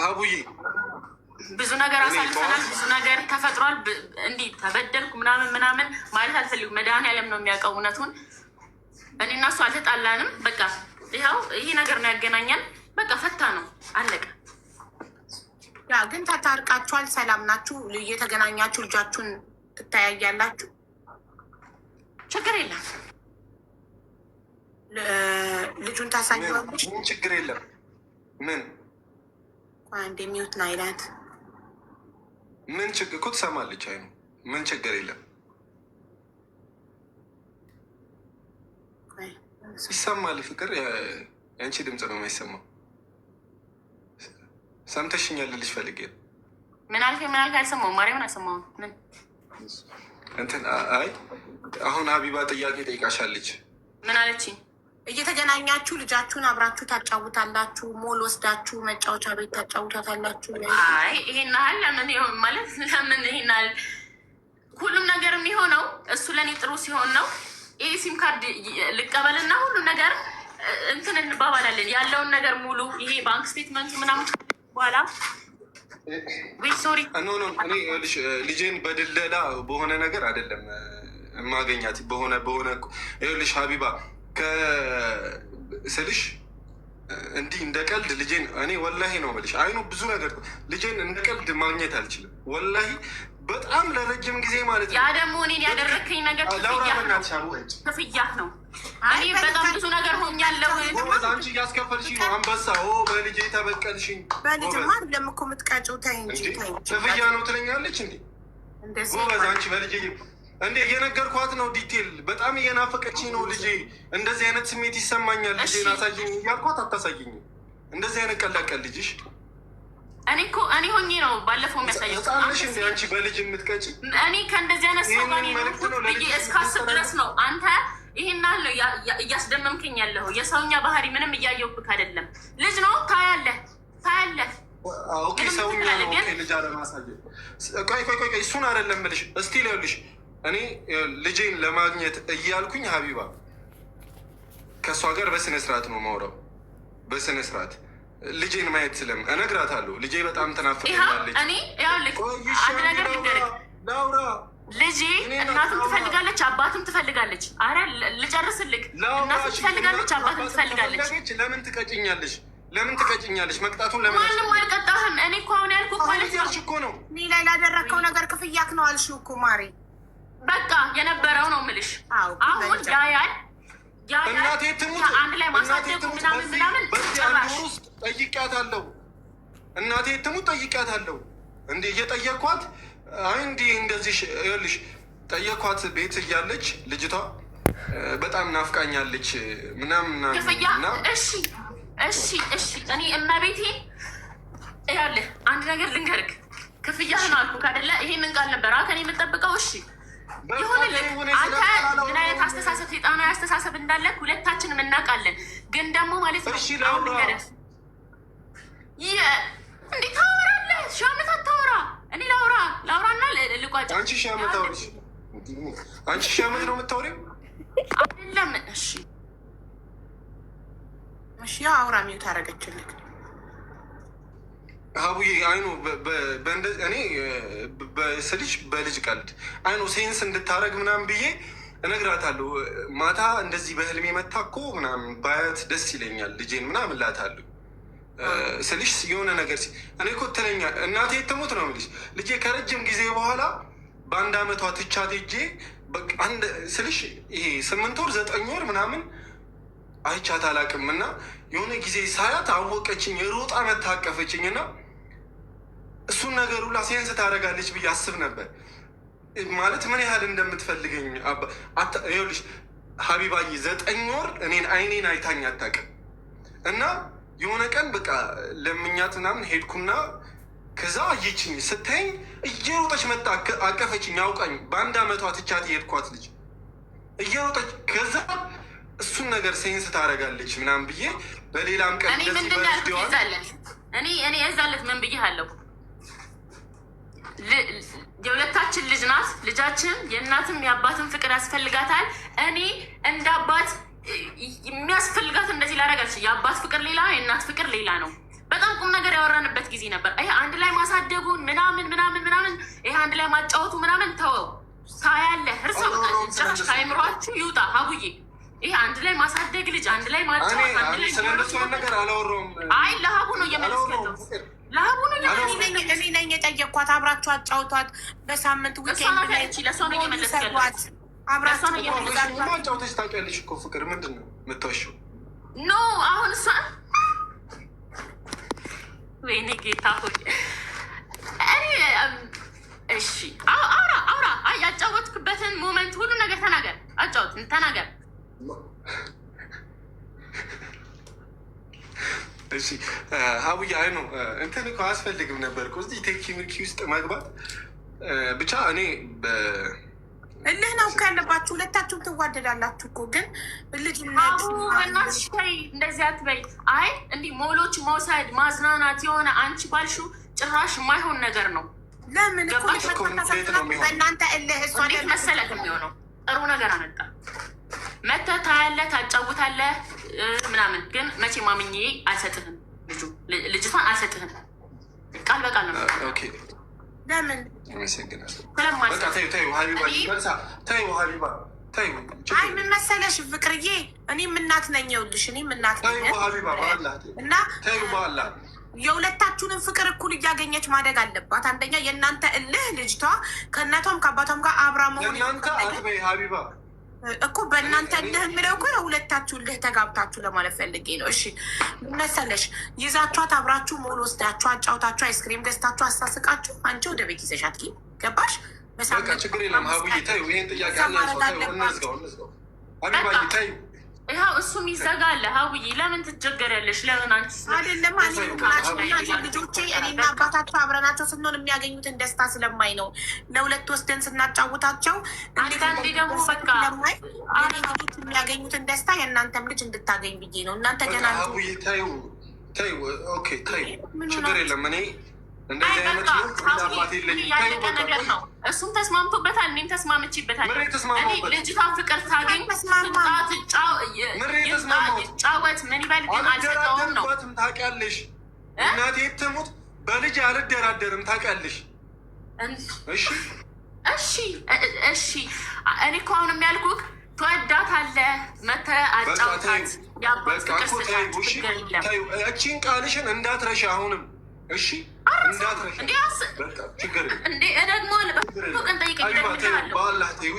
አቡዬ ብዙ ነገር አሳልፈናል። ብዙ ነገር ተፈጥሯል። እንዲህ ተበደልኩ ምናምን ምናምን ማለት አልፈልግም። መድኃኒዓለም ነው የሚያውቀው እውነቱን። እኔ እና እሱ አልተጣላንም። በቃ ይኸው ይሄ ነገር ነው ያገናኛል። በቃ ፈታ ነው አለቀ። ያ ግን ተታርቃችኋል፣ ሰላም ናችሁ፣ እየተገናኛችሁ ልጃችሁን ትተያያላችሁ። ችግር የለም። ልጁን ታሳየዋለች። ምን ችግር የለም። ምን አንድ mute ናይላት ምን ችግር እኮ ትሰማለች። አይ ምን ችግር የለም። ይሰማል። ፍቅር የአንቺ ድምፅ ነው የማይሰማው። ሰምተሽኛል ልልሽ ፈልጌ ነው። ምን አልከኝ? ምን አልከኝ? አልሰማሁም። ማርያምን አልሰማሁም። ምን እንትን አይ አሁን ሀቢባ ጥያቄ ጠይቃሻለች። ምን አለችኝ? እየተገናኛችሁ ልጃችሁን አብራችሁ ታጫውታላችሁ። ሞል ወስዳችሁ መጫወቻ ቤት ታጫውታታላችሁ። አይ ይሄን ያህል ለምን ይሆን ማለት ለምን ይሄን ያህል ሁሉም ነገር የሚሆነው እሱ ለእኔ ጥሩ ሲሆን ነው። ይሄ SIM card ልቀበልና ሁሉም ነገር እንትን እንባባላለን። ያለውን ነገር ሙሉ ይሄ bank statement ኡ ምናምን በኋላ ወይ sorry No no፣ እኔ ይኸውልሽ ልጄን በድለላ በሆነ ነገር አይደለም የማገኛት በሆነ በሆነ ይኸውልሽ ሀቢባ ስልሽ እንዲህ እንደ ቀልድ ልጄን እኔ ወላሂ ነው የምልሽ። አይኑ ብዙ ነገር ልጄን እንደ ቀልድ ማግኘት አልችልም። ወላሂ በጣም ለረጅም ጊዜ ማለት ነው። ያ ደግሞ እኔን ያደረግከኝ ነገር ክፍያህ ነው። እኔ በጣም ብዙ ነገር ሆኛለሁ። ጎበዝ፣ አንቺ እያስከፈልሽኝ ነው። አንበሳ በልጄ ተበቀልሽኝ። በልጅማ አይደለም እኮ የምትቀጪው። ተይ እንጂ ተይ እንጂ። ክፍያ ነው ትለኛለች እንዴ? ጎበዝ፣ አንቺ በልጄ እንዴ እየነገርኳት ነው። Detail በጣም እየናፈቀችኝ ነው ልጄ። እንደዚህ አይነት ስሜት ይሰማኛል። ልጄን አሳየኝ እያልኳት አታሳየኝም። እንደዚህ አይነት ቀላቀል ልጅሽ እኔ እኮ እኔ ሆኜ ነው ባለፈው የሚያሳየው። ህፃን ነሽ እንደ አንቺ በልጅ የምትቀጪ። እኔ ከእንደዚህ አይነት ሰው ጋር የኖርኩት ብዬ እስካስብ ድረስ ነው። አንተ ይሄን ያህል ነው እያስደመምከኝ ያለኸው። የሰውኛ ባህሪ ምንም እያየሁብህ አይደለም። ልጅ ነው ታያለህ፣ ታያለህ። Okay ሰውኛ ነው። Okay ልጅ አለማሳየት። ቆይ ቆይ ቆይ፣ እሱን አይደለም የምልሽ። እስቲ ይኸውልሽ እኔ ልጄን ለማግኘት እያልኩኝ ሀቢባ ከእሷ ጋር በስነ ስርዓት ነው የማወራው፣ በስነ ስርዓት ልጄን ማየት ስለም እነግራታለሁ። ልጄ በጣም ትናፍቀኛለች። እኔ ይኸውልህ አንድ ነገር ልንገርህ፣ ላውራ ልጄ እናትም ትፈልጋለች አባትም ትፈልጋለች። አረ ልጨርስልህ። እናትም ትፈልጋለች አባትም ትፈልጋለች። ለምን ትቀጭኛለሽ? ለምን ትቀጭኛለሽ? መቅጣቱን ለምን? ማንም አልቀጣህም። እኔ እኮ አሁን ያልኩህ ማለት ነው እኮ ነው እኔ ላይ ላደረግከው ነገር ክፍያክ ነው አልሽው እኮ ማሬ። በቃ የነበረው ነው የምልሽ። አሁን ያያል እናቴ ትሙት አንድ ላይ ማሳደጉ ምናምን ምናምን በዚህ አንድ ወር ውስጥ ጠይቂያታለሁ። እናቴ ትሙት ጠይቂያታለሁ። እንደ እየጠየኳት አይ እንዲህ እንደዚህ ይኸውልሽ ጠየኳት። ቤት እያለች ልጅቷ በጣም ናፍቃኛለች ምናምን ክፍያ። እሺ እሺ እሺ። እኔ እመቤቴ ይኸውልህ አንድ ነገር ልንገርህ፣ ክፍያህ ነው አልኩህ አይደለ? ይሄንን ቃል ነበር ከእኔ የምጠብቀው። እሺ ይሁንልህ። አንተ ምን አይነት አስተሳሰብ ሴጣናዊ አስተሳሰብ እንዳለ ሁለታችንም እናውቃለን። ግን ደግሞ ማለት ነው አሁን ልንገርህ፣ እንዴት ታወራለህ? ሺህ ዓመት አታወራ። እኔ ላውራ ላውራና ልቋጭ። አንቺ ሺህ ዓመት አውሪ። አንቺ ሺህ ዓመት ነው የምታወሪው አይደለም? እሺ እሺ፣ ያው አውራ mute አደረገችልህ። ሀቡዬ አይኑ እኔ ስልሽ በልጅ ቀልድ አይኑ sense እንድታረግ ምናምን ብዬ እነግራታለሁ። ማታ እንደዚህ በህልሜ መታ እኮ ምናምን ባያት ደስ ይለኛል ልጄን ምናምን እላታለሁ። ስልሽ የሆነ ነገር እኔ እኮ ትለኛ እናቴ ትሙት ነው የምልሽ። ልጄ ከረጅም ጊዜ በኋላ በአንድ አመቷ ትቻት ሄጄ አንድ ስልሽ ይሄ 8 ወር 9 ወር ምናምን አይቻት አላውቅም። እና የሆነ ጊዜ ሳያት አወቀችኝ፣ የሮጣ መታቀፈችኝ እና እሱን ነገር ሁላ sense ታደርጋለች ብዬ አስብ ነበር። ማለት ምን ያህል እንደምትፈልገኝ ይኸውልሽ ሀቢባዬ፣ 9 ወር እኔን አይኔን አይታኝ አታውቅም። እና የሆነ ቀን በቃ ለምኛት ምናምን ሄድኩና ከዛ አየችኝ። ስታየኝ እየሮጠች መጣ አቀፈችኝ። አውቃኝ በአንድ አመቷ ትቻት የሄድኳት ልጅ እየሮጠች ከዛ እሱን ነገር sense ታደርጋለች ምናምን ብዬ በሌላም ቀን እኔ ምንድን ነው ያልኩት? ይዛለት እኔ የዛለት ምን ብዬ አለው? የሁለታችን ልጅ ናት። ልጃችን የእናትም የአባትም ፍቅር ያስፈልጋታል። እኔ እንደ አባት የሚያስፈልጋት እንደዚህ ላደርጋለች። የአባት ፍቅር ሌላ ነው፣ የእናት ፍቅር ሌላ ነው። በጣም ቁም ነገር ያወራንበት ጊዜ ነበር። ይሄ አንድ ላይ ማሳደጉን ምናምን ምናምን ምናምን ይሄ አንድ ላይ ማጫወቱ ምናምን ተወው። ታያለህ፣ እርሰው ጭራሽ ከአይምሯችሁ ይውጣ። ሀቡዬ ይሄ አንድ ላይ ማሳደግ ልጅ አንድ ላይ ማጫወት አንድ ላይ ስለእንደሱ ነገር አላወራሁም። አይ ለሀቡ ነው እየመለስክ ያለው፣ ለሀቡ ነው። እኔ ነኝ የጠየኳት። አብራችሁ አጫውቷት በሳምንት weekend ላይ ለእሷ ነው እየመለስክ ያለው። አብራችሁ አጫውተሽ ታውቂያለሽ እኮ ፍቅር። ምንድን ነው የምታወሺው? No አሁን እሷ ወይኔ ጌታ ሆይ እኔ እሺ አውራ አውራ ያጫወትክበትን moment ሁሉ ነገር ተናገር፣ አጫውት ተናገር። እሺ ሀቡዬ፣ አይ ነው እንትን እኮ አያስፈልግም ነበር እኮ እዚህ ቴክኒክ ውስጥ መግባት። ብቻ እኔ እልህ ነው እኮ ያለባችሁ፣ ሁለታችሁም ትዋደዳላችሁ እኮ ግን ልጅነት በእናትሽ ተይ፣ እንደዚህ አትበይ። አይ እንዲህ ሞሎች መውሰድ ማዝናናት የሆነ አንቺ ባልሽው ጭራሽ የማይሆን ነገር ነው። ለምን እኮ በእናንተ እልህ እሷ እንዴት መሰለህ የሚሆነው ጥሩ ነገር አመጣ መተህ ታያለህ፣ ታጫውታለህ ምናምን፣ ግን መቼ ማምኜ አልሰጥህም፣ ልጅቷን አልሰጥህም። ቃል በቃል ነው። ለምን አይ ምን መሰለሽ ፍቅርዬ፣ እኔም እናት ነኝ። ይኸውልሽ እኔም እናት ነኝ እና የሁለታችሁንም ፍቅር እኩል እያገኘች ማደግ አለባት። አንደኛ የእናንተ እልህ ልጅቷ ከእናቷም ከአባቷም ጋር አብራ መሆን እኮ በእናንተ እልህ የምለው እኮ የሁለታችሁ እልህ ተጋብታችሁ ለማለት ፈልጌ ነው። እሺ ምን መሰለሽ ይዛችኋት አብራችሁ ሞል ወስዳችሁ አጫውታችሁ አይስክሪም ገዝታችሁ አሳስቃችሁ አንቺ ወደ ቤት ይዘሻት ገባሽ? ችግር የለም ሀቡዬ ተይው፣ ይሄን ጥያቄ እንዝጋው፣ እንዝጋው። ሀቢባዬ ተይው፣ ይኸው እሱም ይዘጋል። ሀቡዬ ለምን ትቸገሪያለሽ? ለምን አንቺ አይደለም ልጆቼ እኔና አባታቸው አብረናቸው ስንሆን የሚያገኙትን ደስታ ስለማይ ነው። ለሁለት ወስደን ስናጫውታቸው አንዳንዴ ደግሞ በቃ ስለማይ የኔ ልጆች የሚያገኙትን ደስታ የእናንተም ልጅ እንድታገኝ ብዬ ነው። እናንተ ገና ሀቡዬ ተይው፣ ተይው፣ okay ተይው፣ ችግር የለም እኔ እንደዚህ አይነት አባት የለኝም። ያለቀ ነገር ነው። እሱም ተስማምቶበታል፣ እኔም ተስማምቼበታል። እኔ ልጅቷን ፍቅር ታገኝ ትጫወት ምን ይበል ግን አልሰጠውም ነው። ታውቂያለሽ፣ እናቴ ትሙት በልጅ አልደራደርም። ታውቂያለሽ። እሺ እሺ እሺ። እኔ እኮ አሁንም ያልኩህ ትወዳታለህ፣ መተህ አጫውታት፣ የአባት ፍቅር ስጣት፣ ችግር የለም። እቺን ቃልሽን እንዳትረሺ አሁንም እሺ እንዳትረሺ። እንዴ ደግሞ ቀን ጠይቀኝ። በአላህ ተይው።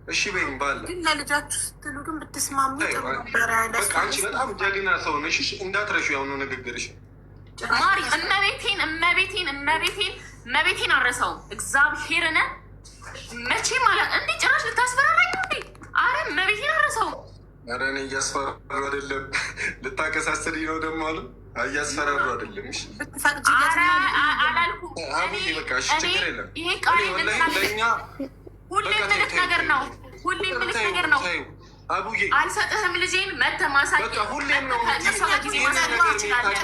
እሺ በይኝ። በአላህ ግን ለልጃችሁ ስትሉ ግን ብትስማሙ ጥሩ ነበረ። አንቺ በጣም ጀግና ሰው ነሽ። እንዳትረሺ ያሁኑ ንግግርሽ ማሪ። እመቤቴን እመቤቴን እመቤቴን እመቤቴን አልረሳውም። እግዚአብሔርን መቼም አላ እንዴ ጭራሽ ልታስፈራራኝ እንዴ? አረ እመቤቴን አልረሳውም። አረ እኔ እያስፈራሩ አይደለም፣ ልታከሳስሪ ነው ደግሞ አሉ እያስፈራሩ አይደለም። እሺ አላልኩም። በቃ እሺ፣ ችግር የለም። ይሄ ቃል ሁሌ ምልክ ነገር ነው። ሁሌ ምልክ ነገር ነው። አቡዬ አልሰጥህም ልጄን መተህ ማሳየት ጊዜ ማሳየት ትችላለህ።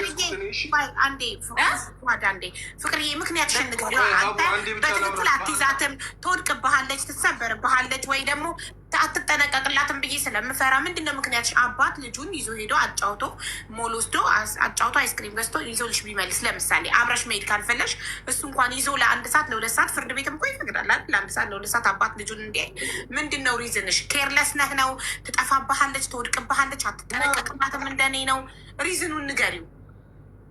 አንዴ ፍቅርዬ፣ ምክንያት ሸንገር አንተ በትክክል አትይዛትም፣ ትወድቅብሃለች፣ ትሰበርብሃለች ወይ ደግሞ አትጠነቀቅላትም ብዬ ስለምፈራ ምንድን ነው ምክንያትሽ? አባት ልጁን ይዞ ሄዶ አጫውቶ ሞል ወስዶ አጫውቶ አይስክሪም ገዝቶ ይዞልሽ ቢመልስ፣ ለምሳሌ አብረሽ መሄድ ካልፈለሽ እሱ እንኳን ይዞ ለአንድ ሰዓት ለሁለት ሰዓት ፍርድ ቤትም እኮ ይፈቅዳል አይደል? ለአንድ ሰዓት ለሁለት ሰዓት አባት ልጁን እንዲያይ። ምንድን ነው reason ሽ? careless ነህ ነው? ትጠፋብሃለች፣ ትወድቅብሃለች፣ አትጠነቀቅላትም እንደኔ ነው? reason ኑን ንገሪው።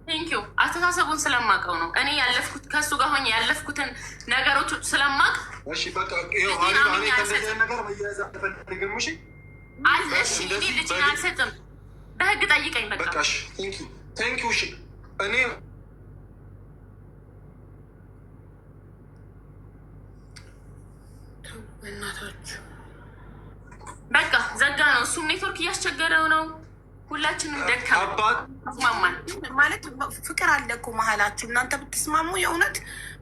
Thank you አስተሳሰቡን ስለማውቀው ነው። እኔ ያለፍኩት ከእሱ ጋር ሆኜ ያለፍኩትን ነገሮች ስለማውቅ። እሺ በቃ ይኸው ሀቢባ፣ እኔ ከእንደዚህ ነገር መያዝ አልፈልግም። እሺ እሺ፣ እኔ ልጄን አልሰጥም። በህግ ጠይቀኝ። በቃ በቃ እሺ፣ thank you thank you። እሺ እኔ በቃ ዘጋ ነው። እሱም ኔትወርክ እያስቸገረው ነው። ሁላችንም ደካማ ተስማማን ማለት ፍቅር አለ እኮ መሀላችሁ። እናንተ ብትስማሙ የእውነት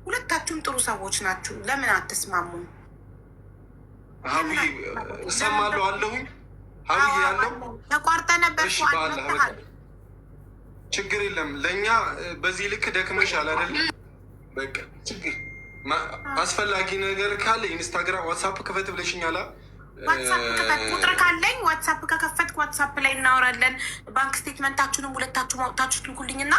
ሁለታችሁም ጥሩ ሰዎች ናችሁ። ለምን አትስማሙ? ሀቡዬ እሰማለሁ አለሁኝ። ሀቡዬ ያለው ተቋርጠ ነበር። ችግር የለም ለእኛ በዚህ ልክ ደክመሻል አይደለም? በቃ ችግር አስፈላጊ ነገር ካለ ኢንስታግራም፣ ዋትሳፕ ክፈት ብለሽኛላ። WhatsApp ክፈት። ቁጥር ካለኝ WhatsApp ከከፈትክ WhatsApp ላይ እናወራለን። Bank statement ኣችሁንም ሁለታችሁ አውጥታችሁ ትልኩልኝና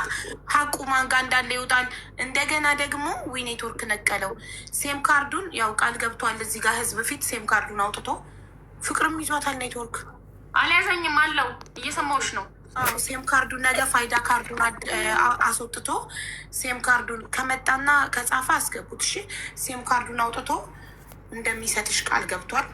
ሀቁ ማን ጋር እንዳለ ይወጣል። እንደገና ደግሞ ዊ ኔትወርክ ነቀለው። SIM card ኡን ያው ቃል ገብቷል እዚህ ጋር ህዝብ ፊት SIM card ኡን አውጥቶ ፍቅርም ይዟታል። ኔትወርክ አልያዘኝም አለው። እየሰማሁሽ ነው። SIM card ኡን ነገ ፋይዳ ካርዱን አስወጥቶ SIM card ኡን ከመጣና ከጻፈ አስገቡት። እሺ፣ SIM card ኡን አውጥቶ እንደሚሰጥሽ ቃል ገብቷል።